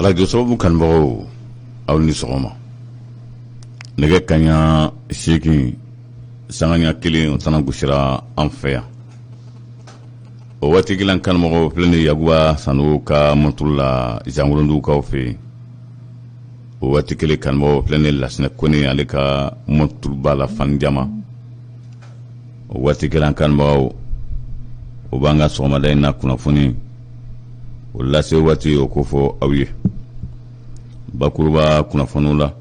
Arajo sababu kanubagaw, aw ni sɔgɔma. Nɛgɛ kaɲa 8 sanga ɲa 1, o tana gosira an fɛ yan. O waati kelen, kanubagaw, filɛ ni Yakuba Sanogo ka mɔturu la Zankolondugukaw fɛ yen. O waati kelen, kanubagaw, filɛ ni Lasinɛ Kone, ale ka mɔturuba la Fanijama. O waati kelen, kanubagaw, o b'an ka sɔgɔmada in na kunnafoni o lase waati o ko fɔ aw ye. Bakuruba kunnafoniw la,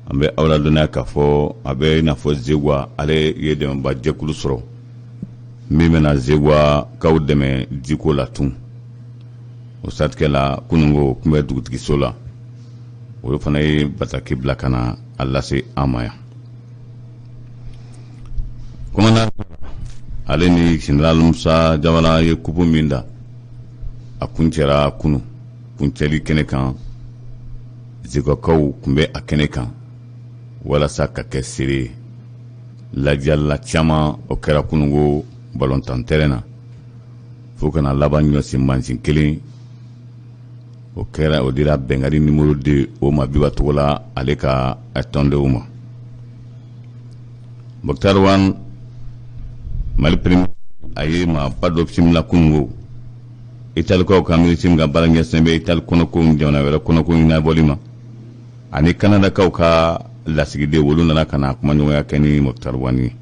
an bɛ aw ladɔnniya k'a fɔ a bɛ i n'a fɔ Zeguwa, ale ye dɛmɛba jɛkulu sɔrɔ min bɛna Zeguwakaw dɛmɛ jiko la tun. O siratigɛ la, kununko tun bɛ dugutigiso la, olu fana ye bataki bila ka na a lase an ma yan. Commandant ale ni général Musa Jawara ye kupu min da, a kuncɛra kunu. Kuncɛli kɛnɛ kan, Zeguwakaw tun bɛ a kɛnɛ kan walasa ka kɛ seere ye. Lajala caman o kɛra kununko balontan terrain na, fo ka na laban ɲɔsi mansin kelen, o kɛra, o dira Bɛnkadi numéro 2 o ma Biba Togola, ale ka tɔndenw ma. Moctar Ouane, Mali premier, a ye maaba dɔ bisimila kununko. Italikaw ka minisiri min ka baara ɲɛsinnen bɛ Itali kɔnɔko, jamana wɛrɛ kɔnɔko ɲɛnabɔli ma, ani Kanadakaw ka lasigiden, olu nana ka na kumaɲɔgɔnya kɛ ni Moctar Ouane ye.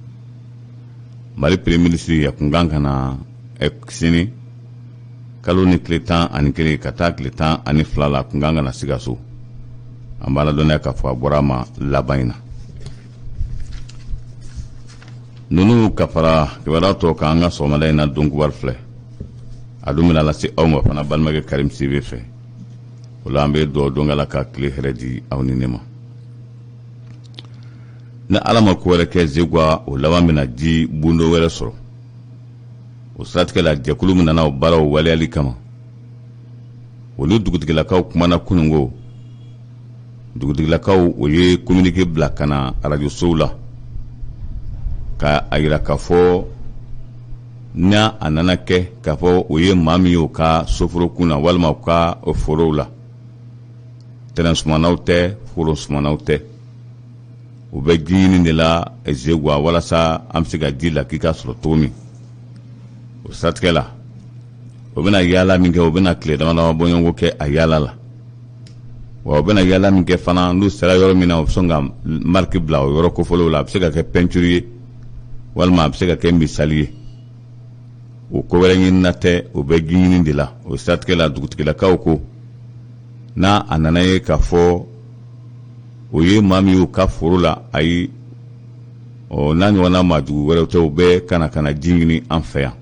Mali premier ministre, a kun kan ka na sini, kalo ni tile 11 ka taa tile 12 la, a kun kan ka na Sikaso. An b'a ladɔnniya k'a fɔ a bɔra a ma laban in na. Ninnu ka fara kibaruya tɔ kan, an ka sɔgɔmada in na don kibaru filɛ. A dun bɛna lase aw ma fana balimakɛ Karim Sidibe fɛ. O la, an bɛ dugawu don Ala ka tile hɛrɛ di aw ni ne ma. Ni Ala ma ko wɛrɛ kɛ, Zeguwa o laban bɛna ji bundo wɛrɛ sɔrɔ. O siratigɛ la, jɛkulu min nana o baaraw waleyali kama, olu dugutigilakaw kumana kununko. Dugutigilakaw, o ye communiqué bila ka na arajosow la ka a yira k'a fɔ n'a a nana kɛ k'a fɔ o ye maa min ye o ka soforokun na walima u ka forow la, tɛrɛn sumanaw tɛ, foro sumanaw tɛ, u bɛ ji ɲini de la Zeguwa walasa an bɛ se ka ji lakika sɔrɔ cogo min. O siratigɛ la, o bɛna yaala min kɛ, o bɛna tile dama dama bɔɲɔgɔnko kɛ a yaala la. Wa u bɛna yaala min kɛ fana, n'u sera yɔrɔ min na, u bɛ sɔn ka marque bila o yɔrɔ kofɔlenw la. A bɛ se ka kɛ peinture ye walima a bɛ se ka kɛ misali ye. O ko wɛrɛ ɲinina tɛ, o bɛ ji ɲini de la. O siratigɛ la, dugutigilakaw ko n'a a nana ye k'a fɔ o ye maa min y'u ka foro la, ayi, ɔ n'a ɲɔgɔnna maa jugu wɛrɛw tɛ, u bɛ ka na ka na ji ɲini an fɛ yan.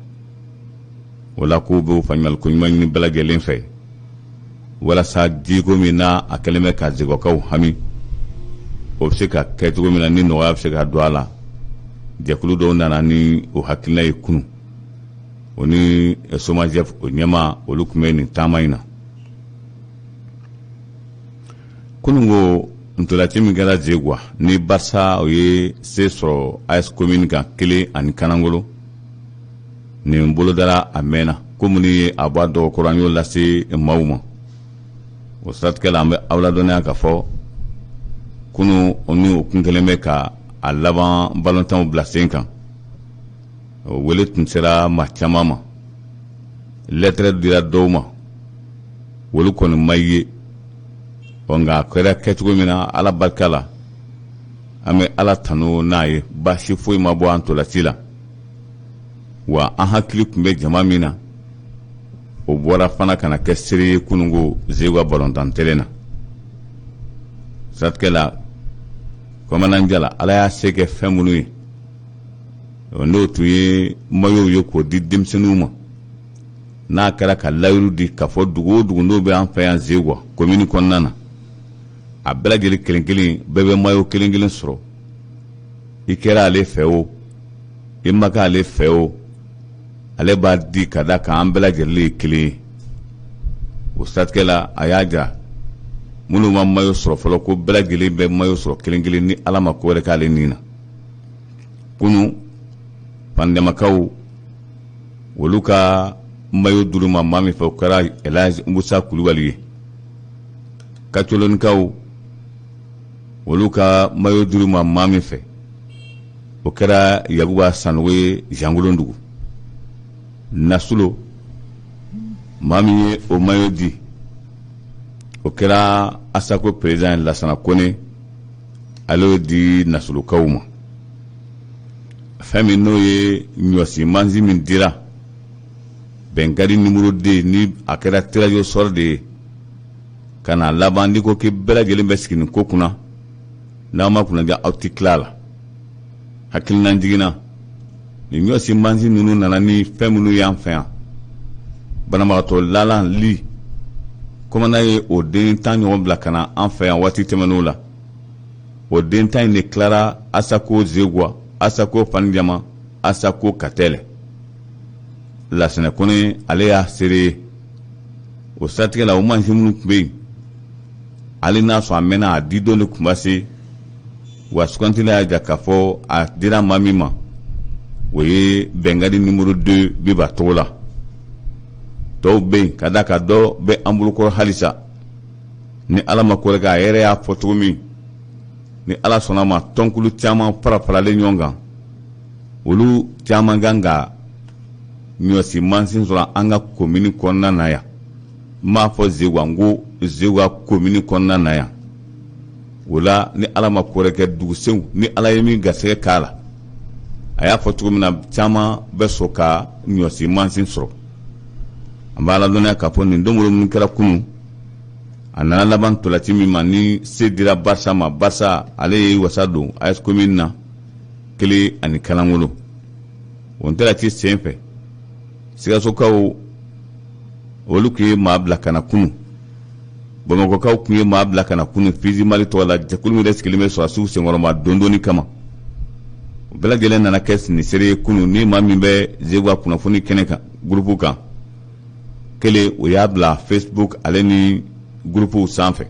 O la, k'u b'o faamuyaliko ɲuman ɲini bɛɛ lajɛlen fɛ walasa jiko min n'a a kɛlen bɛ ka Zeguwakaw hami, o bɛ se ka kɛ cogo min na ni nɔgɔya bɛ se ka don a la. Jɛkulu dɔw nana ni o hakilina ye kunun. O ni SOMAGEP o ɲɛmaa, olu tun bɛ nin taama in na kunun ko. Ntolaci min kɛra Zeguwa ni Barça, o ye se sɔrɔ AS Commune kan 1 ani kanangolo. Nin bolodara a mɛnna ko minnu ye a bɔ a dɔgɔkɔrɔ, an y'o lase maaw ma. O siratigɛ la, an bɛ aw ladɔnniya k'a fɔ kunun o ni o kun kɛlen bɛ ka a laban balontanw bila sen kan. O wele tun sera maa caman ma, lɛtɛrɛ dira dɔw ma, olu kɔni ma ye. Ɔ nka a kɛra kɛcogo min na, Ala barika la, an bɛ Ala tanu n'a ye, baasi foyi ma bɔ an tolaci la. Wa an hakili tun bɛ jama min na, o bɔra fana ka na kɛ seere ye kununko Zeguwa balontan terrain na. Siratigɛ la, commandant Jala, Ala y'a se kɛ fɛn minnu ye, n'o tun ye maillotw ye k'o di denmisɛnninw ma, n'a kɛra ka layiru di k'a fɔ dugu o dugu n'o bɛ an fɛ yan Zeguwa komini kɔnɔna na, a bɛɛ lajɛlen kelen kelen bɛɛ bɛ maillot kelen kelen sɔrɔ. I kɛra ale fɛ o, i ma kɛ ale fɛ o, ale b'a di ka da kan an bɛɛ lajɛlen ye kelen ye. O siratigɛ la, a y'a jira minnu ma maillot sɔrɔ fɔlɔ ko bɛɛ lajɛlen bɛ maillot sɔrɔ kelen kelen ni Ala ma ko wɛrɛ k'ale nin na. Kunun, Fanjamakaw, olu ka maillot dir'u ma maa min fɛ, o kɛra Elhaji Musa Kulubali ye. Kacoloninkaw olu ka mayo dir'u ma maa min fɛ, o kɛra Yakuba Sanogo ye Zankolondugu. Nasulo, maa min ye o mayo di, o kɛra Asako président Lasana Kone, ale y'o di Nasulokaw ma. Fɛn min n'o ye ɲɔsi mansin min dira Bɛnkadi numéro 2, ni a kɛra tirage au sort de ye ka na laban, n'i ko k'i bɛɛ lajɛlen bɛ sigi nin ko kunna, n'aw ma kunnaja, aw tɛ tila a la. Hakilina jiginna nin ɲɔsi mansin ninnu nana ni fɛn minnu y'an fɛ yan, banabagatɔ lalan li commandant ye o den 10 ɲɔgɔn bila ka na an fɛ yan waati tɛmɛn'o la. O den 10 in de tilara Asako Zeguwa, Asako Fanijama, Asako Katɛlɛ. Lasinɛ Kone ale y'a seere ye. O siratigɛ la, o mansin minnu tun bɛ yen, hali n'a sɔrɔ a mɛnna, a didon de tun ma se wa, sugantila y'a jira k'a fɔ a dira maa min ma, o ye Bɛnkadi numéro 2 Biba Togola. Tɔw bɛ yen, ka d'a kan dɔ bɛ an bolokɔrɔ halisa. Ni Ala ma ko wɛrɛ kɛ, a yɛrɛ y'a fɔ cogo min, ni Ala sɔnna ma, tɔnkulu caman fara faralen ɲɔgɔn kan, olu caman kan ka ɲɔsi mansin sɔrɔ an ka komini kɔnɔna na yan. N b'a fɔ Zeguwa, n ko Zeguwa komini kɔnɔna na yan. O la, ni Ala ma ko wɛrɛ kɛ, dugusenw, ni Ala ye min garisɛgɛ k'a la, a y'a fɔ cogo min na, caman bɛ sɔrɔ ka ɲɔsi mansin sɔrɔ. An b'a ladɔnniya k'a fɔ nin donbolo minnu kɛra kunun, a nana laban ntolaci min ma, ni se dira Barisa ma. Barisa ale ye wasa don AS Commune na 1-0. O ntolaci sen fɛ, Sikasokaw olu tun ye maa bila ka na kunun, Bamakɔkaw tun ye maa bila ka na kunun Fizi Mali tɔgɔ la, jɛkulu min yɛrɛ sigilen bɛ sɔrɔdasiw senkɔrɔma dondonni kama. O bɛɛ lajɛlen nana kɛ nin seere ye kunun. Ni maa min bɛ Zeguwa kunnafoni kɛnɛ kan, gurupu kan kelen, o y'a bila Facebook ale ni gurupuw sanfɛ.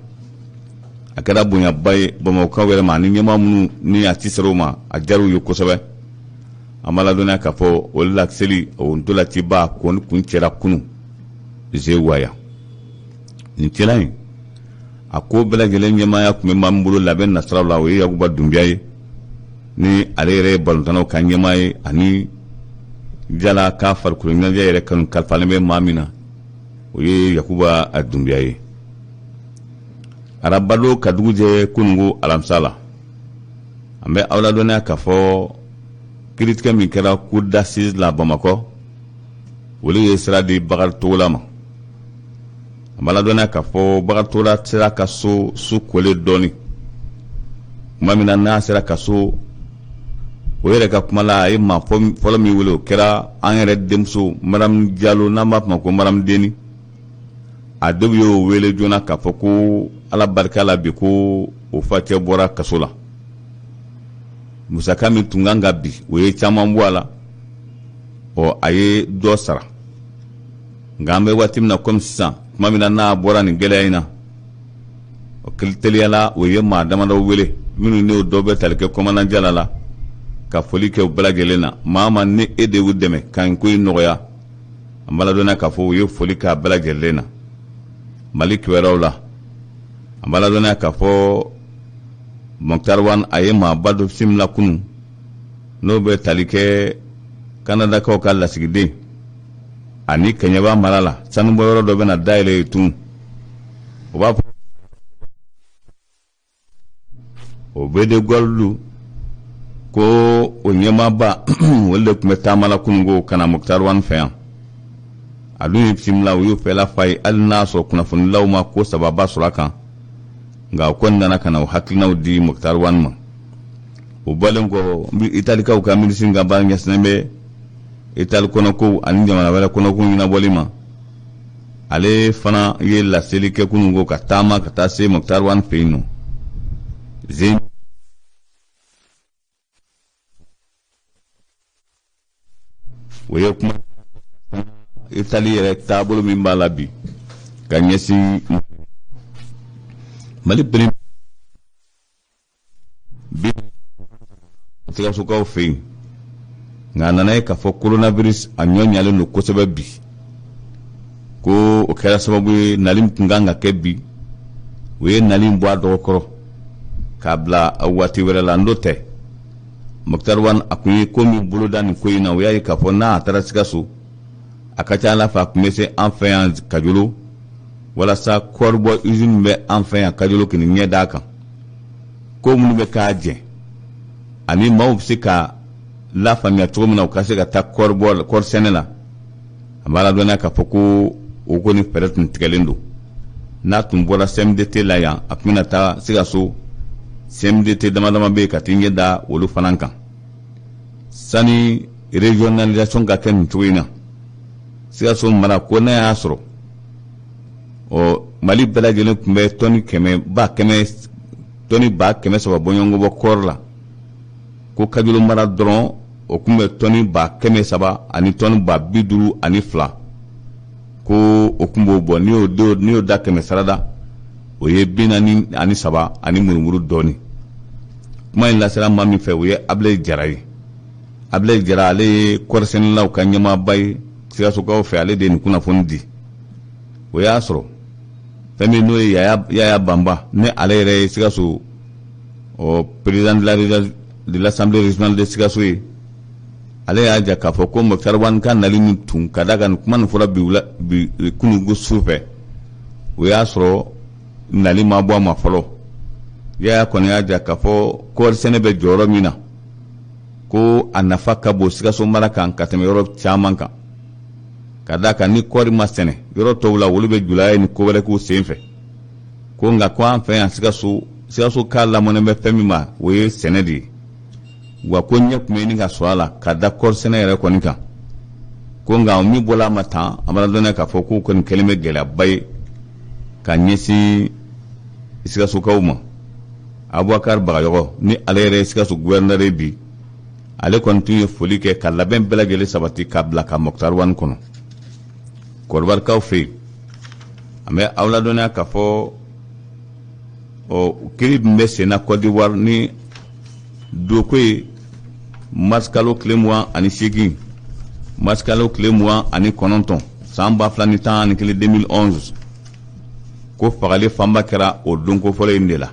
A kɛra bonyaba ye Bamakɔkaw yɛrɛ ma, ani ɲɛmaa minnu ni a ci sera u ma, a diyara u ye kosɛbɛ. An b'a ladɔnniya k'a fɔ o laseli o ntolaciba kɔni kuncɛra kunun Zeguwa yan. Nin cila in, a ko bɛɛ lajɛlen ɲɛmaaya tun bɛ maa min bolo labɛn nasiraw la, o ye Yakuba Dunbiya ye, ni ale yɛrɛ ye balontannaw ka ɲɛmaa ye, ani Jala ka farikolo ɲɛnajɛ yɛrɛ kanu kalifalen bɛ maa min na, o ye Yakuba Dunbiya ye. Arabadon ka dugu jɛ kununko alamisa la, an bɛ aw ladɔnniya k'a fɔ kiiritigɛ min kɛra cour d'assises la Bamakɔ, olu ye sira di Bakari Togola ma. An b'a ladɔnniya k'a fɔ Bakari Togola sera ka so su kolen dɔɔnin. Tuma min na n'a sera ka so, o yɛrɛ ka kuma la, a ye maa fɔlɔ min wele, o kɛra an yɛrɛ denmuso Maramu Jalo, n'an b'a fɔ ma ko Maramu Deni. A dɔw y'o wele joona k'a fɔ ko Ala barika la bi, ko o facɛ bɔra kaso la. Musaka min tun kan ka bi, o ye caman bɔ a la, ɔ a ye dɔ sara. Nka an bɛ waati min na komi sisan, tuma min na n'a bɔra nin gɛlɛya in na, o teliyala, o ye maa damadɔ wele minnu n'o dɔ bɛ tali kɛ commandant Jala la, ka foli kɛ u bɛɛ lajɛlen na. Maa ma ni e de y'u dɛmɛ ka nin ko in nɔgɔya, an b'a ladɔnniya k'a fɔ u ye foli k'a bɛɛ lajɛlen na. Mali kibaruyaw la, an b'a ladɔnniya k'a fɔ Moctar Ouane a ye maaba dɔ bisimila kunun, n'o bɛ tali kɛ Kanadakaw ka lasigiden ani Kɛɲɛba mara la, sanubɔyɔrɔ dɔ bɛna dayɛlɛ yen tun. O b'a fɔ o B2Gold ko o ɲɛmaaba, olu de tun bɛ taama la kununko ka na Moctar Ouane fɛ yan. A dun ye bisimila, u y'u fɛla fa ye, hali n'a sɔrɔ kunnafonilaw ma ko sababa sɔrɔ a kan, nka u kɔni nana ka na u hakilinaw di Moctar Ouane ma. O bɔlen kɔ, n bɛ Italikaw ka minisiri ka baara ɲɛsinnen bɛ Itali kɔnɔkow ani jamana wɛrɛ kɔnɔkow ɲɛnabɔli ma, ale fana ye laseli kɛ kununko ka taama ka taa se Moctar Ouane fɛ yen nɔ. Zen o ye kuma Itali yɛrɛ taabolo min b'a la bi ka ɲɛsin Mali premier bi Sikasokaw fɛ yen. Nka a nana ye k'a fɔ coronavirus a ɲɔ ɲalen don kosɛbɛ bi, ko o kɛra sababu ye nali min tun kan ka kɛ bi, U ye nali bɔ a dɔgɔkɔrɔ k'a bila waati wɛrɛ la. N'o tɛ, Moctar Ouane, a tun ye ko min boloda nin ko in na, o y'a ye k'a fɔ n'a taara Sikaso, a ka ca ala fɛ a tun bɛ se an fɛ yan Kajolo, walasa kɔɔribɔ usine bɛ an fɛ yan Kajolo k'i ɲɛ d'a kan, ko minnu bɛ k'a jɛ ani maaw bɛ se ka lafaamuya cogo min na u ka se ka taa kɔɔribɔ kɔɔri sɛnɛ la. An b'a ladɔnniya k'a fɔ ko o kɔni fɛɛrɛ tun tigɛlen don. N'a tun bɔra CMDT la yan, a tun bɛna taa Sikaso, CMDT dama dama bɛ yen, ka t'i ɲɛ da olu fana kan sani régionalisation ka kɛ nin cogo in na Sikaso mara. Ko n'a y'a sɔrɔ ɔ Mali bɛɛ lajɛlen tun bɛ tɔni kɛmɛ ba kɛmɛ tɔni 300,000 bɔɲɔgɔnko bɔ kɔɔri la, ko Kajolo mara dɔrɔn, o tun bɛ tɔni 300,000 ani tɔni 52,000, ko o tun b'o bɔ. N'i y'o da kɛmɛ sarada, o ye 43 ani murumuru dɔɔni. Kuma in lasera maa min fɛ, o ye Abilayi Jara ye. Abilayi Jara, ale ye kɔɔrisɛnɛlaw ka ɲɛmaaba ye Sikasokaw fɛ. Ale de ye nin kunnafoni di. O y'a sɔrɔ fɛn min n'o ye Yaya Banba, ni ale yɛrɛ ye Sikaso ɔ président de l'Assemblée régionale de Sikaso ye, ale y'a jira k'a fɔ ko Moctar Ouane ka nali nin tun ka da kan nin kuma nin fɔra bi wula bi kununko su fɛ, o y'a sɔrɔ nali ma bɔ a ma fɔlɔ. Yaya kɔni y'a jira k'a fɔ kɔɔri sɛnɛ bɛ jɔyɔrɔ min na, ko a nafa ka bon Sikaso mara kan ka tɛmɛ yɔrɔ caman kan, ka d'a kan ni kɔɔri ma sɛnɛ yɔrɔ tɔw la, olu bɛ julaya ni ko wɛrɛ k'u sen fɛ. Ko nka ko an fɛ yan Sikaso, Sikaso k'a lamɔnen bɛ fɛn min ma, o ye sɛnɛ de ye. Wa ko ɲɛ tun bɛ ɲini ka sɔrɔ a la ka da kɔɔri sɛnɛ yɛrɛ kɔni kan. Ko nka min bɔla a ma tan, an b'a dɔn k'a fɔ k'o kɔni kɛlen bɛ gɛlɛyaba ye ka ɲɛsin Sikasokaw ma. Abubakar Bagayɔgɔ, ni ale yɛrɛ ye Sikaso gouverneur ye bi, ale kɔni tun ye foli kɛ ka labɛn bɛɛ lajɛlen sabati k'a bila ka Moctar Ouane kɔnɔ. Kɔdiwarikaw fɛ yen, an bɛ aw ladɔnniya k'a fɔ ɔ kiri min bɛ sen na Côte d'Ivoire ni doko ye, mars kalo tile 28, mars kalo tile 29, san 2011, 2011, ko fagali fanba kɛra o donko fɔlɔ in de la.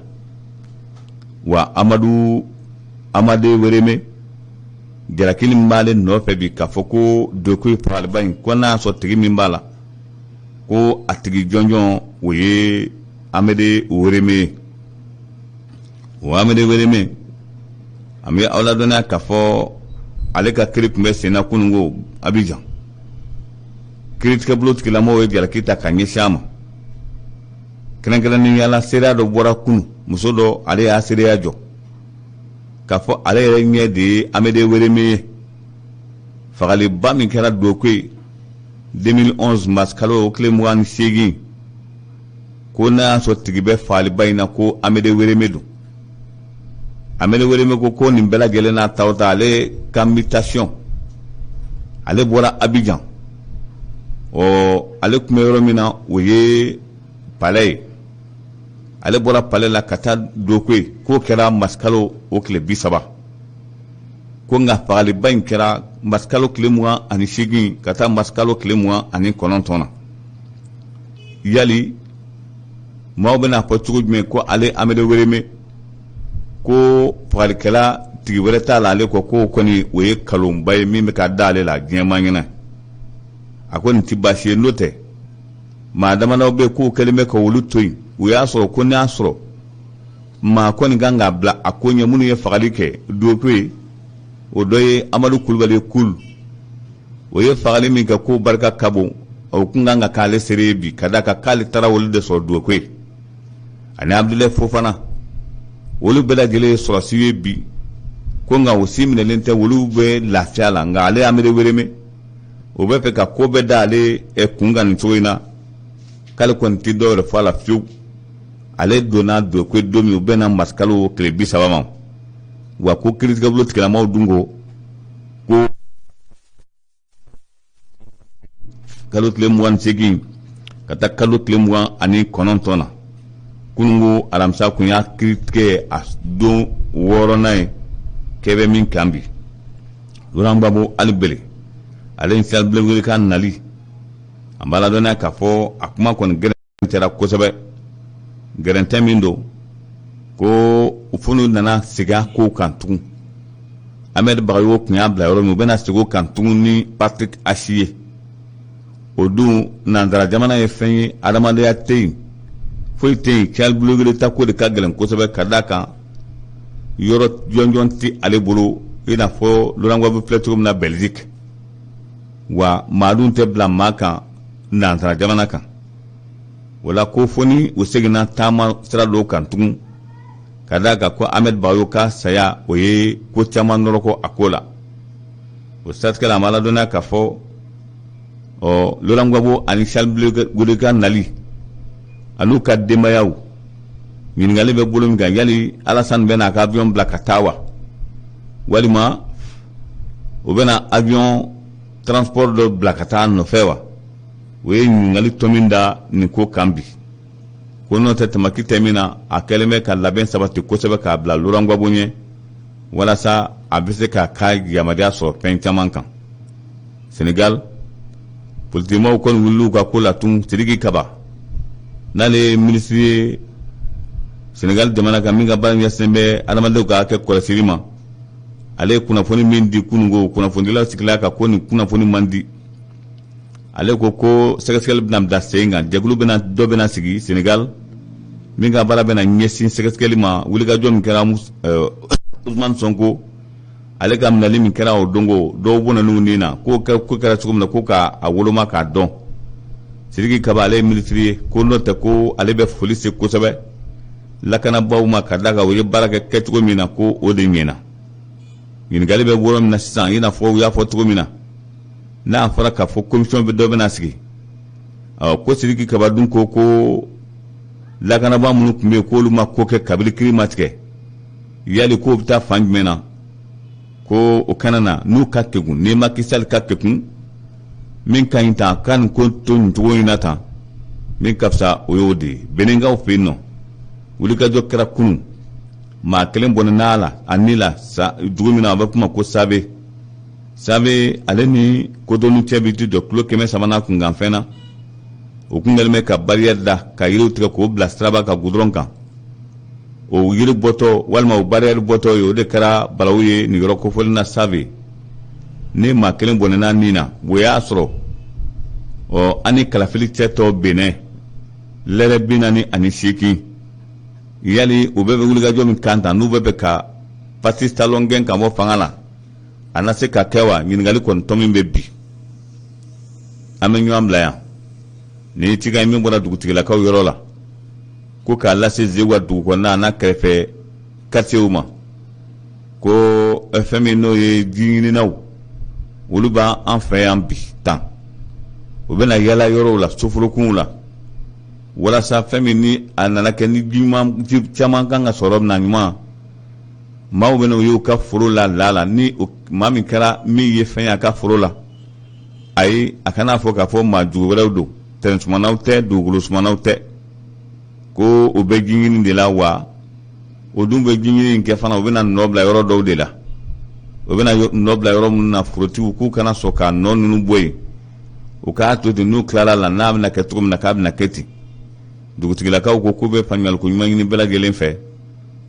Wa Amadu Amade Wereme, jalakili min b'ale nɔfɛ bi k'a fɔ ko doko ye fagaliba in, ko n'a y'a sɔrɔ tigi min b'a la, ko a tigi jɔnjɔn o ye Amede Wereme ye. O Amede Wereme, an bɛ aw ladɔnniya k'a fɔ ale ka kiri tun bɛ sen na kununko Abidjan. Kiiritigɛbolo tigilamɔgɔw ye jalaki ta ka ɲɛsin a ma. Kɛrɛnkɛrɛnnenya la, seereya dɔ bɔra kunu, muso dɔ, ale y'a seereya jɔ k'a fɔ ale yɛrɛ ɲɛ de ye Amede Wereme ye fagaliba min kɛra Duékoué 2011 mars kalo tile 28, ko n'a y'a sɔrɔ tigi bɛ fagaliba in na, ko Amede Wereme don. Amede Wereme ko ko nin bɛɛ lajɛlen n'a ta o ta, ale ka mutation, ale bɔra Abidjan, ɔ ale tun bɛ yɔrɔ min na, o ye palais ye. Ale bɔra palais la ka taa Duékoué, k'o kɛra mars kalo o tile 30. Ko nka fagaliba in kɛra mars kalo tile 28 ka taa mars kalo tile 29 na. Yali maaw bɛna fɔ cogo jumɛn ko ale Amede Wereme, ko fagalikɛla tigi wɛrɛ t'a la ale kɔ? K'o kɔni o ye kalonba ye min bɛ ka da ale la diɲɛmaa ɲɛna. A ko nin tɛ baasi ye, n'o tɛ maa damadɔ bɛ yen k'o kɛlen bɛ ka olu to yen. U y'a sɔrɔ ko n'a sɔrɔ maa kɔni kan k'a bila a ko ɲɛ minnu ye fagali kɛ Duékoué, o dɔ ye Amadu Kulubali Kulu. O ye fagali min kɛ, k'o barika ka bon, o kun kan ka k'ale seere ye bi, ka d'a kan k'ale taara olu de sɔrɔ Duékoué, ani Abudulayi Fofana. Olu bɛɛ lajɛlen ye sɔrɔsiw ye bi. Ko nka o si minɛlen tɛ, olu bɛ lafiya la. Nka ale Amede Wereme, o bɛ fɛ ka ko bɛɛ da ale kun kan nin cogo in na, k'ale kɔni tɛ dɔw yɛrɛ fɔ a la fiyewu. Ale donna Duékoué don min, o bɛnna mars kalo tile 30 ma. Wa ko kiiritigɛbolo tigilamaw dun ko ko kalo tile 28 ka taa kalo tile 29 na, kununko alamisa kun y'a kiiritigɛ a don wɔɔrɔnan ye kɛ bɛ min kan bi. Laurent Gbagbo Ali Bele, ale ni Charles Blé Goudé ka nali, an b'a ladɔnniya k'a fɔ a kuma kɔni gɛrɛntɛra kosɛbɛ. Gɛrɛntɛ min don ko fo n'u nana segin a kow kan tugun. Ahmed Bagayogo tun y'a bila yɔrɔ min, u bɛna segin o kan tugun ni Patrick Achi ye. O dun, nansara jamana ye fɛn ye, adamadenya tɛ yen, foyi tɛ yen. Charles Blé Goudé ta ko de ka gɛlɛn kosɛbɛ, ka d'a kan yɔrɔ jɔnjɔn tɛ ale bolo i n'a fɔ Laurent Gbagbo filɛ cogo min na Belgique. Wa maa dun tɛ bila maa kan nansara jamana kan. O la ko fo ni u seginna taama sira dɔw kan tugun, ka d'a kan ko Ahmed Bagayogo ka saya, o ye ko caman nɔrɔkɔ a ko la. O siratigɛ la, an b'a ladɔnniya k'a fɔ ɔ Laurent Gbagbo ani Charles Blé Goudé ka nali an'u ka denbayaw, ɲininkali bɛ bolo min kan, yali Alassane bɛna a ka avion bila ka taa wa, walima o bɛna avion transport dɔ bila ka taa nɔfɛ wa? O ye ɲininkali tɔ min da nin ko kan bi. Ko n'o tɛ, tamaki tɛ min na, a kɛlen bɛ ka labɛn sabati kosɛbɛ k'a bila Laurent Gbagbo ɲɛ, walasa a bɛ se k'a ka yamaruya sɔrɔ fɛn caman kan. Senegal politikimaaw kɔni wulil'u ka ko la tun. Sidiki Kaba, n'ale ye minisiri ye Senegal jamana kan, min ka baara ɲɛsinnen bɛ adamadenw ka hakɛ kɔlɔsili ma, ale ye kunnafoni min di kununko, kunnafonidilaw sigila ka ko nin kunnafoni man di. Ale ko ko sɛgɛsɛgɛli bɛna bila sen kan, jɛkulu bɛna dɔ bɛna sigi Senegal min ka baara bɛna ɲɛsin sɛgɛsɛgɛli ma, wulikajɔ min kɛra Ousmane Sonko ale ka minɛli min kɛra o dongo, dɔw bɔnɛn'u ni na, ko ko kɛra cogo min na, ko k'a woloma k'a dɔn. Sidiki Kaba, ale ye minisiri ye, ko n'o tɛ ko ale bɛ foli se kosɛbɛ lakanabaaw ma, ka d'a kan u ye baara kɛ kɛcogo min na, ko o de ɲɛna. Ɲininkali bɛ yɔrɔ min na sisan, i n'a fɔ u y'a fɔ cogo min na, n'a fɔra k'a fɔ commission bɛ dɔ bɛna sigi, ɔ ko Sidiki Kaba dun ko ko lakanabaa minnu tun bɛ yen, k'olu ma ko kɛ kabini kiri ma tigɛ, yali k'o bɛ taa fan jumɛn na? Ko o kana na n'u ka kekun ni Macky Sall ka kekun min ka ɲi tan, ka nin ko to nin cogo in na tan, min ka fisa, o y'o de ye. Beninkaw fɛ yen nɔ, wulikajɔ kɛra kunun, maa kelen bɔnɛna la a ni la sa dugu min na, a bɛ f'o ma ko Sabe. Sabe, ale ni Kotonu cɛ bi ti jɔ kilo 300 n'a kunkanfɛn na. O kun kɛlen bɛ ka barrière da, ka yiriw tigɛ k'o bila siraba kan, gudɔrɔn kan. O yiri bɔtɔ walima o barrière bɔtɔ ye, o de kɛra balawu ye nin yɔrɔ kofɔlen na Sabe, ni maa kelen bɔnɛna nin na. O y'a sɔrɔ ɔ an ni kalafili cɛ tɔ Benin lɛrɛ 48. Yali u bɛ wulikajɔ min kan tan, n'u bɛ fɛ ka Patrice Talon gɛn ka bɔ fanga la, a na se ka kɛ wa? Ɲininkali kɔni tɔ min bɛ bi, an bɛ ɲɔgɔn bila yan. Nin cikan ye min bɔra dugutigilakaw yɔrɔ la, ko k'a lase Zeguwa dugu kɔnɔna n'a kɛrɛfɛ quartierw ma, ko fɛn min n'o ye jiɲininaw, olu b'an fɛ yan bi tan, u bɛna yala yɔrɔw la, soforokunw la, walasa fɛn min ni a nana kɛ ni ji caman kan ka sɔrɔ na ɲuman, maaw bɛna u y'u ka foro la la ni maa min kɛra min ye fɛn ye a ka foro la, ayi, a kan'a fɔ k'a fɔ maa jugu wɛrɛw don, tɛrɛn sumanaw tɛ, dugukolo sumanaw tɛ, ko u bɛ ji ɲini de la. Wa o dun bɛ ji ɲini kɛ fana, u bɛna nɔ bila yɔrɔ dɔw de la. U bɛna nɔ bila yɔrɔ minnu na, forotigiw k'u kana sɔn ka nɔ ninnu bɔ yen, u k'a to ten. N'u tilala la, n'a bɛna kɛ cogo min na, k'a bɛna kɛ ten. Dugutigilakaw ko k'u bɛ faamuyaliko ɲuman ɲini bɛɛ lajɛlen fɛ,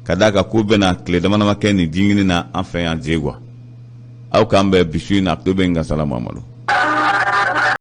ka d'a kan k'u bɛna tile dama dama kɛ nin ji ɲini na an fɛ yan Zeguwa. Aw k'an bɛn bi su in na. To bɛ n ka salamamadu.